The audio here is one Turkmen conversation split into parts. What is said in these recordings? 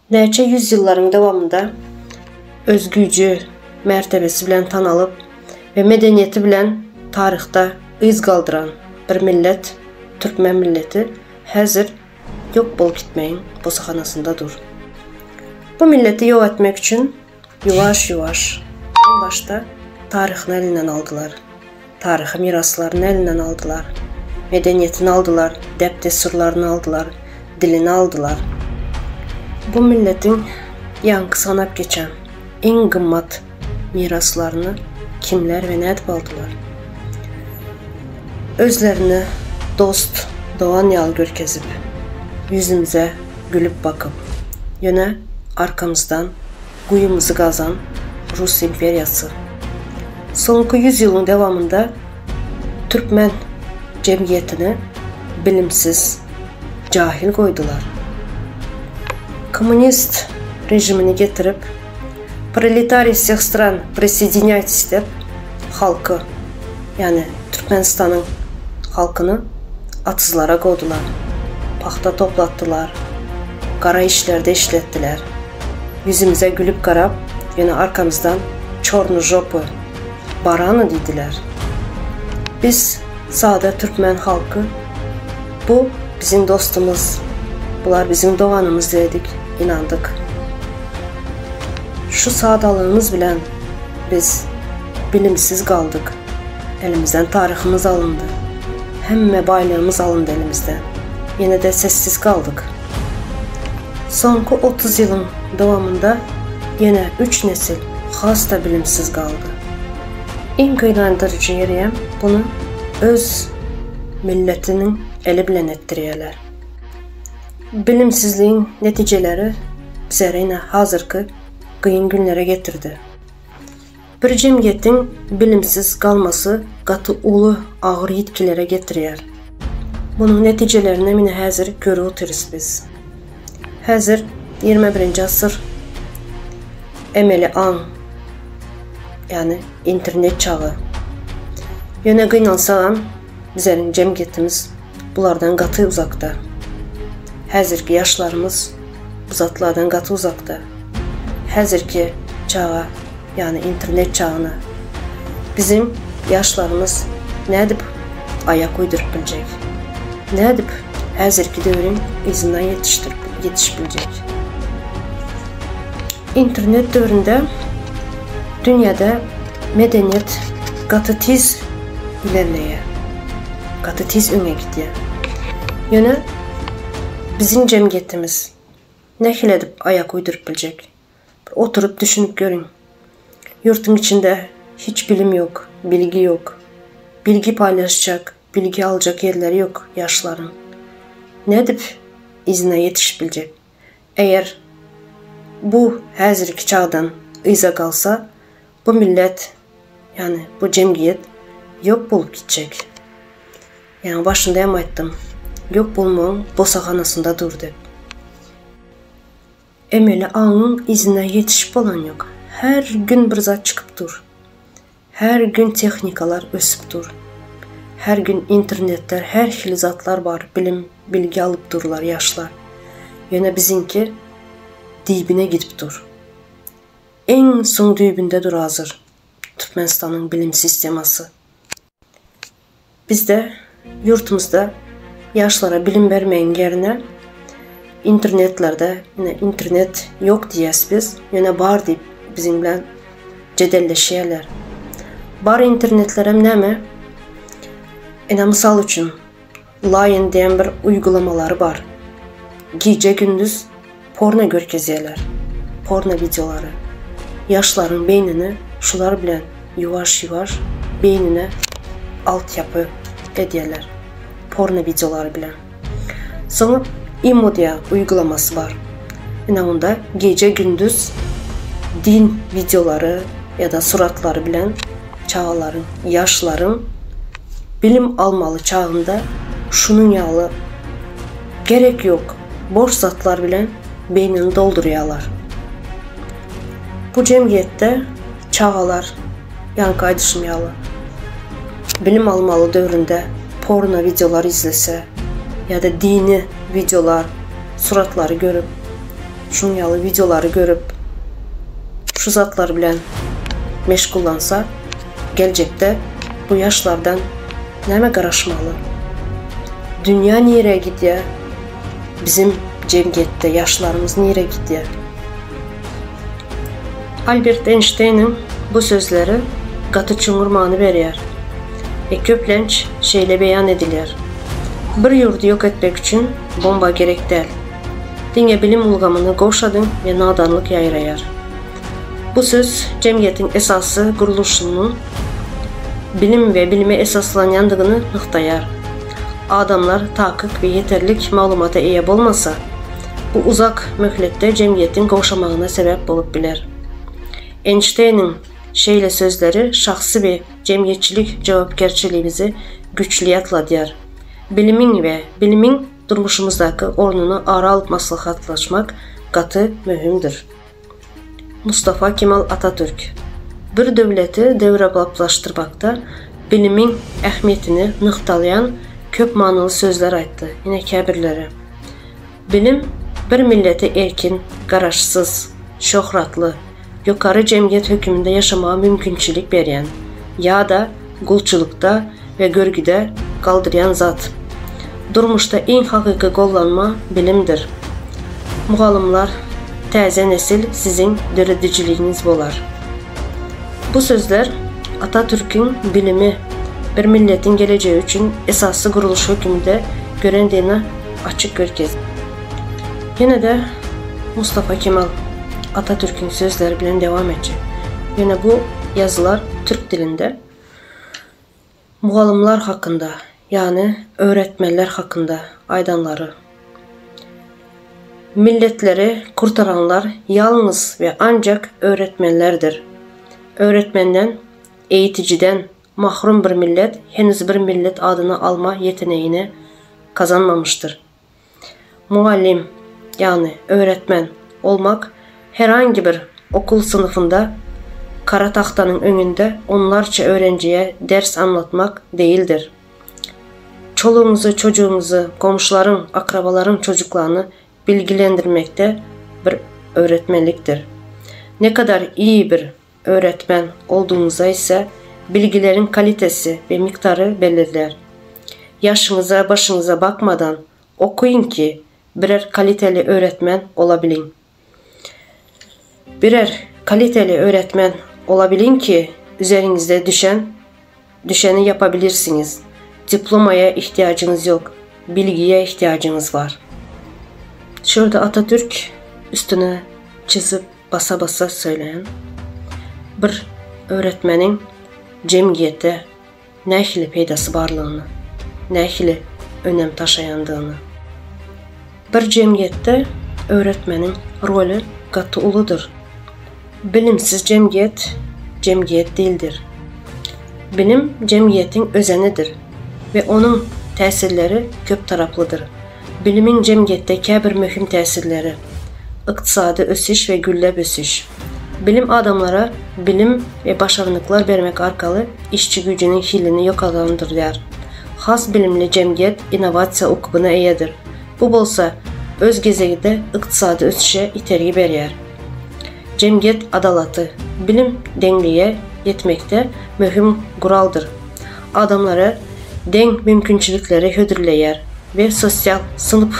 Näçe ýüzýyllaryň dowamynda öz güýji, mertebesi bilen tanalyp we medeniýeti bilen taryhda yz galdyran bir millet, türkmen milleti häzir ýok bolup gitmegiň bosahanasynda dur. Bu milleti ýok etmek üçin ýuwaş-ýuwaş iň başda taryhyny elinden aldylar, taryhy miraslaryny elinden aldylar, medeniýetini aldylar, däp-dessurlaryny aldylar, dilini aldylar. Bu milletiň ýaňky sanap geçen iň gymmat miraslaryny kimler we nädip aldylar? Özlerini dost, dogan ýaly görkezip, ýüzümize gülüp bakyp, ýöne arkamyzdan guýumyzy gazan Rus imperiýasy. Soňky ýüzýylyň dowamynda türkmen jemgyýetini bilimsiz, jahil goýdular. Kommunist režimini getirip, Proletariý wseh stran, prissoedinýaýtes diýip, halky, ýagny Türkmenistanyň halkyny atyzlara kowdular. Pagta toplatdylar, gara işlerde işletdiler. Ýüzümize gülüp garap, ýöne arkamyzdan çorny žopy, barany diýdiler. Biz sada türkmen halky bu biziň dostumyz, bular biziň doganymyz diýdik, ynandyk. Şu sadalygymyz bilen biz bilimsiz galdyk. Elimizden taryhymyz alyndy. Hemme baýlygymyz alyndy elimizden. Ýene-de sessiz galdyk. Soňky 30 ýylyň dowamynda ýene üç nesil has-da bilimsiz galdy. Iň gynandyryjy ýerem buny öz milletiniň eli bilen etdirýärler. Bilimsizligiň netijeleri bizleri ine hazyrky gyn günlere getirdi. Bir jemgyýetiň bilimsiz galmasy gaty uly agyr ýitgilere getirýär. Munuň netijelerini ine häzir görüp otyrys biz. Häzir 21-nji asyr emeli aň, ýagny internet çagy. Ýöne gynansagam bizleriň jemgyýetimiz bulardan gaty uzakda. Häzirki ýaşlarymyz bu zatlardan gaty uzakda. Häzirki çaga, ýagny internet çagyna biziň ýaşlarymyz nädip aýak uýduryp biljek? Nädip häzirki döwrüň yzyndan ýetişdirip ýetişip biljek? Internet döwründe dünýäde medeniýet gaty tiz ilerleýär. Gaty tiz öňe gidýär. Ýöne biziň jemgyýetimiz nähili edip aýak uýduryp biljek? Bir oturyp düşünip görüň. Ýurtuň içinde hiç bilim ýok, bilgi ýok. Bilgi paýlaşjak, bilgi aljak ýerleri ýok ýaşlaryň. Nädip yzyna ýetişip biljek? Eger bu häzirki çagdan yza galsa, bu millet, ýagny bu jemgyýet ýok bolup gitjek. Ýaňy başynda hem aýtdym, ýok bolmagyň bosaganasynda dur diýip. Emeli aňyň yzyna ýetişip bolan ýok. Her gün bir zat çykyp dur. Her gün tehnikalar ösüp dur. Her gün internetler her hili zatlar bar bilim bilgi alyp durlar ýaşlar. Ýöne biziňki dibine gidip dur. Iň soň düýbünde dur hazir Türkmenistanyň bilim sistemasy. Bizde ýurtumyzda ýaşlara bilim bermegiň ýerine internetlerde ine internet ýok diýýäs biz, ýöne bar diýip biziň bilen jedelleşýärler. Bar internetlerem näme? Ine mysal üçin Lion diýen bir uýgulamalary bar. Gije gündüz porno görkezýärler. Porno wideolary. Ýaşlaryň beýnini şular bilen ýuwaş-ýuwaş beýnine altyapy edýärler. Porno wideolary bilen. Soň Imo diýen uýgulamasy bar. Ine onda gije gündüz din wideolary ýa-da suratlary bilen çagalaryň, ýaşlaryň bilim almaly çagynda şunuň ýaly gerek ýok boş zatlar bilen beýnini doldurýarlar. Bu jemgyýetde çagalar ýaňky aýdyşym ýaly bilim almaly döwründe porno wideolar izlese ýa-da dini wideolar, suratlary görüp. şuň ýaly wideolary görüp, şu zatlar bilen meşgullansa, geljekde bu ýaşlardan nämä garaşmaly? Dünýä nirä gidýär? Bizim jemgyýetde ýaşlarymyz nirä gidýär? Albert Eýnşteýniň bu sözleri gaty çuňňur many berýär we köplenç şeýle beýan edilýär, Bir ýurdy ýok etmek üçin bomba gerek däl. Diňe bilim ulgamyny gowşadyň we nadanlyk ýaýraýar. Bu söz jemgyýetiň esasy gurluşynyň bilim we bilime esaslanýandygyny nygtaýar. Adamlar takyk we ýeterlik maglumata eýe bolmasa, bu uzak möhletde jemgyýetiň gowşamagyna sebäp bolup biler. Eýnşteýniň şeýle sözleri şahsy we jemgyýetçilik jogapkärçiligimizi güýçli ýatladýar. Bilimiň we bilimiň durmuşymyzdaky ornuny ara alyp maslahatlaşmak gaty möhümdir. Mustafa Kemal Atatürk bir döwleti döwrebaplaşdyrmakda bilimiň ähmiýetini nygtalýan köp manyly sözler aýtdy. Ine käbirleri. Bilim bir millete erkin, garaşsyz, şöhratly, ýokary jemgyýet höküminde ýaşamaga mümkinçilik berýän ýa-da gulçulykda we görgüde galdyrýan zat. Durmuşda iň hakyky gollanma bilimdir. Mugallymlar, täze nesil siziň döredijiligiňiz bolar. Bu sözler Atatürküň bilimi bir milletiň gelejegi üçin esasy gurluş höküminde görendigini açyk görkezýär. Ýene-de Mustafa Kemal Atatürküň sözleri bilen dowam etjek. Ýöne bu ýazylar türk dilinde. Mugallymlar hakynda, ýagny öwretmenler hakynda aýdanlary. Milletleri kurtaranlar ýalňyz we ancak öwretmenlerdir. Öwretmenden, eýitijiden mahrum bir millet heniz bir millet adyny alma ýetenegini kazanmamışdyr. Mugallym, ýagny öwretmen bolmak herhangi bir okuw synpynda kara tagtanyň öňünde onlarça öwrenjiye ders anlatmak değildir. Çolugyňyzy, çocugyňyzy, goňşularyň, akrabalaryň çocuklaryny bilgilendirmekde bir öwretmenlikdir. Ne kadar iyi bir öwretmen boldugyňyzda ise bilgileriň kalitesi we mikdary belirler. Ýaşyňyza, başyňyza bakmadan okyň ki, birer kaliteli öwretmen olabiliň. Birer kaliteli öwretmen olabiliň ki, üzeriňizde düşen düşeni yapabilirsiniz. Diplomaya ihtiyacınız yok, bilgiye ihtiyacınız var. Şurada Atatürk üstüne çizip basa-basa söyleýän bir öwretmeniň jemgyýete nähili peýdasy barlygyny, nähili önem taşaýandygyny. Bir jemgyýetde öwretmeniň roly gaty uludyr. Bilimsiz jemgyýet, jemgyýet dildir. Bilim jemgyýetiň özenidir we onuň täsirleri köptaraplydyr. Bilimiň jemgyýetde käbir möhüm täsirleri, ykdysady ösüş we gülläp ösüş. Bilim adamlara bilim we başarnyklar bermek arkaly işçi güýjüniň hilini ýokarlandyrýar. Has bilimli jemgyýet innowasiýa ukybyna eýedir. Bu bolsa öz gezeginde ykdysady ösüşe itergi berýär. Jemgyýet adalaty, bilim deňlige ýetmekde möhüm guraldyr. Adamlara deň mümkinçilikleri hödürleýär we sosial, synp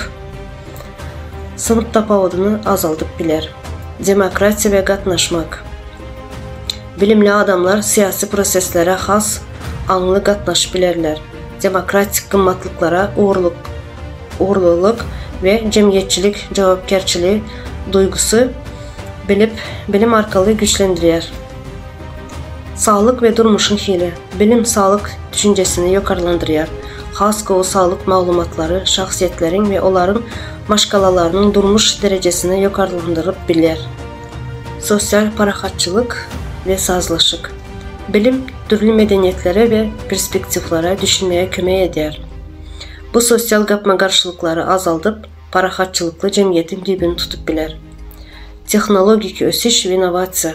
synp tapawudyny azaldyp biler. Demokratiýa we gatnaşmak. Bilimli adamlar syýasy proseslere has aňly gatnaşyp bilerler. Demokratik gymmatlyklara ugurlyk ugurlylyk we jemgyýetçilik jogapkärçiligi duýgusy bilip bilim arkaly güýçlendirýär. Saglyk we durmuşyň hili. Bilim saglyk düşünjesini ýokarlandyrýar. Has gowy saglyk maglumatlary şahsyýetleriň we olaryň maşgalalarynyň durmuş derejesini ýokarlandyryp biler. Sosial parahatçylyk we sazlaşyk. Bilim dürli medeniýetlere we perspektiwlere düşünmäge kömek edýär. Bu sosial gapma-garşylyklary azaldyp, parahatçylykly jemgyýetiň düýbüni tutup biler. Tehnologiki ösüş we innowasiýa.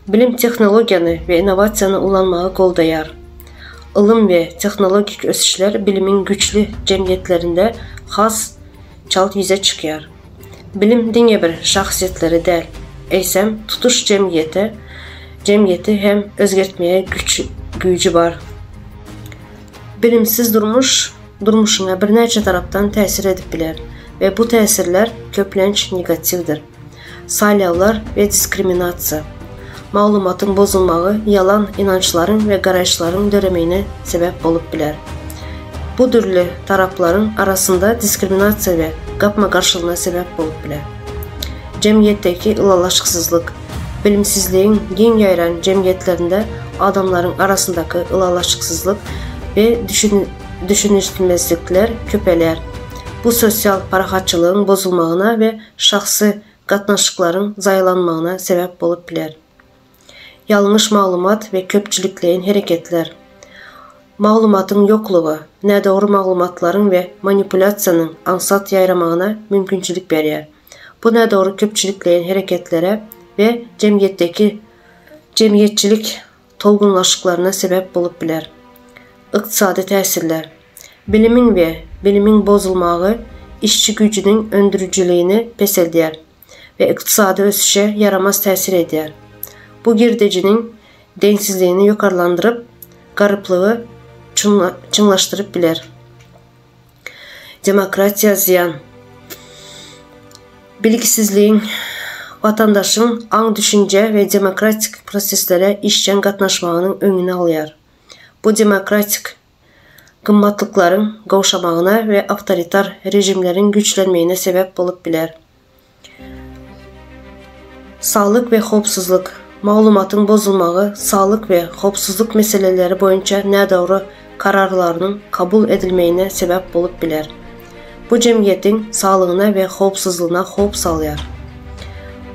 Bilim tehnologiýany we innowasiýany ulanmagy goldaýar. Ylym we tehnologik ösüşler bilimiň güýçli jemgyýetlerinde has çalt ýüze çykýar. Bilim diňe bir şahsyýetleri däl, eýsem tutuş jemgyýete, jemgyýeti hem özgertmäge güç, güýji bar. Bilimsiz durmuş durmuşyňa birnäçe tarapdan täsir edip biler we bu täsirler köplenç negatiwdir. Saýlawlar we diskriminasiýa. Maglumatyň bozulmagy ýalan ynançlaryň we garaýyşlaryň döremegine sebäp bolup biler. Bu dürli taraplaryň arasynda diskriminasiýa we gapma-garşylygyna sebäp bolup biler. Jemgyýetdäki ylalaşyksyzlyk. Bilimsizligiň giň ýaýran jemgyýetlerinde adamlaryň arasyndaky ylalaşyksyzlyk we düşünişmezlikler köpelýär. Bu sosial parahatçylygyň bozulmagyna we şahsy gatnaşyklaryň zaýalanmagyna sebäp bolup biler. Ýalňyş maglumat we köpçülikleýin hereketler. Maglumatyň ýoklugy, nädogry maglumatlaryň we manipulýasiýanyň aňsat ýaýramagyna mümkinçilik berýär. Bu nädogry köpçülikleýin hereketlere we jemgyýetdeki jemgyýetçilik tolgunlaşyklaryna sebäp bolup biler. Ykdysady täsirler. Bilimiň we bilimiň bozulmagy işçi güýjüniň öndürijiligini peseldýär we ykdysady ösüşe ýaramaz täsir edýär. Bu girdejiniň deňsizligini ýokarlandyryp, garyplygy çuňlaşdyryp biler. Demokratiýa zyýan. Bilgisizligiň watandaşyň aň-düşünje we demokratik proseslere işjeň gatnaşmagynyň öňüni alýar. Bu demokratik gymmatlyklaryň gowşamagyna we awtoritar režimleriň güýçlenmegine sebäp bolup biler. Saglyk we howpsuzlyk, Maglumatyň bozulmagy saglyk we howpsuzlyk meseleleri boýunça nädogry kararlarynyň kabul edilmegine sebäp bolup biler. Bu jemgyýetiň saglygyna we howpsuzlygyna howp salýar.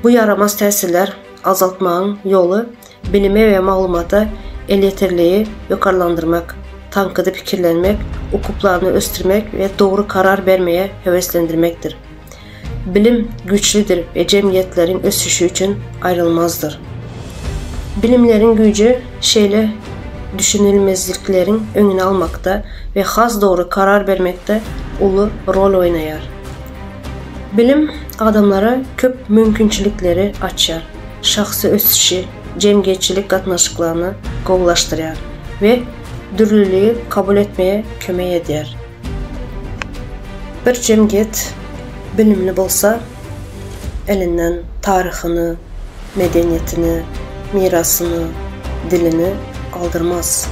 Bu ýaramaz täsirler azaltmagyň ýoly bilime we maglumata elýeterligi ýokarlandyrmak, tankydy pikirlenmek ukyplaryny ösdürmek we dogry karar bermege höweslendirmekdir. Bilim güýçlüdir we jemgyýetleriň ösüşi üçin aýrylmazdyr. Bilimleriň güýji şeýle düşünilmezlikleriň öňüni almakda we has dogry karar bermekde uly rol oýnaýar. Bilim adamlara köp mümkinçilikleri açýar, şahsy ösüşi, jemgyýetçilik gatnaşyklaryny gowulaşdyrýar we dürlüligi kabul etmege kömek edýär. Bir jemgyýet bilimli bolsa, elinden taryhyny, medeniýetini, mirasyny, dilini aldyrmaz.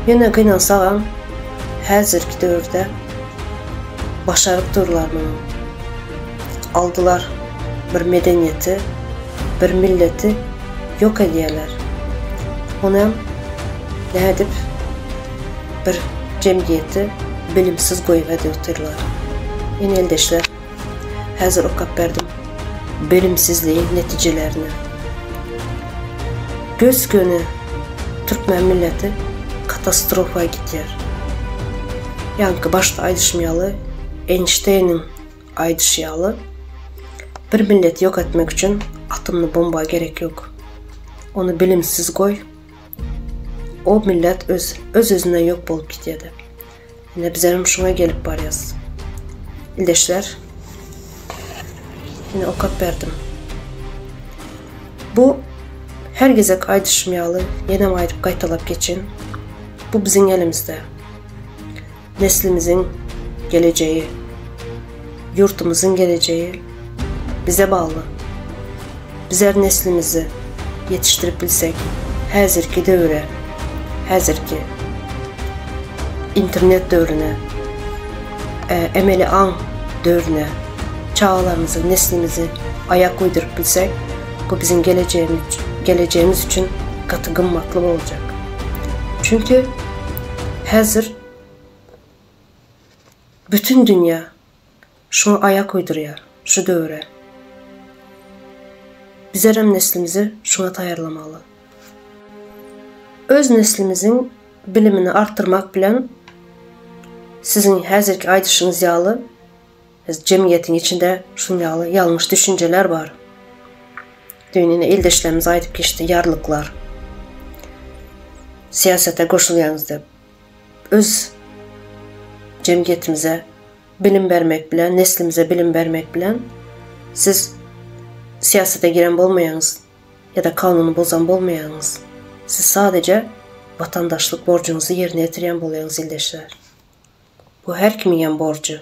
Ýöne gynansagam, häzirki döwürde başaryp durlar muny. Aldylar bir medeniýeti, bir milleti ýok edýärler. Onam nädip? Bir jemgyýeti bilimsiz goýup otyrlar. Ine ildeşler, häzir okap berdim bilimsizligiň netijelerini. Gös-göni türkmen milleti katastrofa gidýär. Ýaňky başda aýdyşym ýaly, Eýnşteýniň aýdyşy ýaly, bir milleti ýok etmek üçin atomly bomba gerek ýok. Ony bilimsiz goý. O millet öz öz-özünden ýok bolup gidýärdi. Ine bizlerem şuňa gelip barýas. Ildeşler, ine okap berdim. Bu her gezek aýdyşym ýaly, ýenem aýdyp gaýtalap geçin. Bu biziň elimizde. Neslimiziň gelejegi, ýurtumyzyň gelejegi bize bagly. Bizler neslimizi ýetişdirip bilsek, häzirki döwre, häzirki internet döwrüne, emeli aň döwrüne çagalarymyzy, neslimizi aýak uýduryp bilsek, bu biziň gelejegimiz, gelejegimiz üçin gaty gymmatly boljak. Çünki häzir bütin dünýä şuňa aýak uýdurýar, şu döwre. Bizerem neslimizi şuňa taýýarlamaly. Öz neslimiziň bilimini artdyrmak bilen siziň häzirki aýdyşyňyz ýaly jemgyýetiň içinde şuň ýaly ýalňyş düşünjeler bar. Düýn ine ildeşlerimiz aýdyp geçdi, ýarlyklar. Syýasata goşulýaňyz diýip. Öz jemgyýetimize bilim bermek bilen, neslimize bilim bermek bilen. Siz syýasata giren bolmaýaňyz ýa-da kanuny bozan bolmaýaňyz. Siz sadeje watandaşlyk borjuňyzy ýerine ýetirýän bolýaňyz ildeşler. Bu her kimiňem borjy.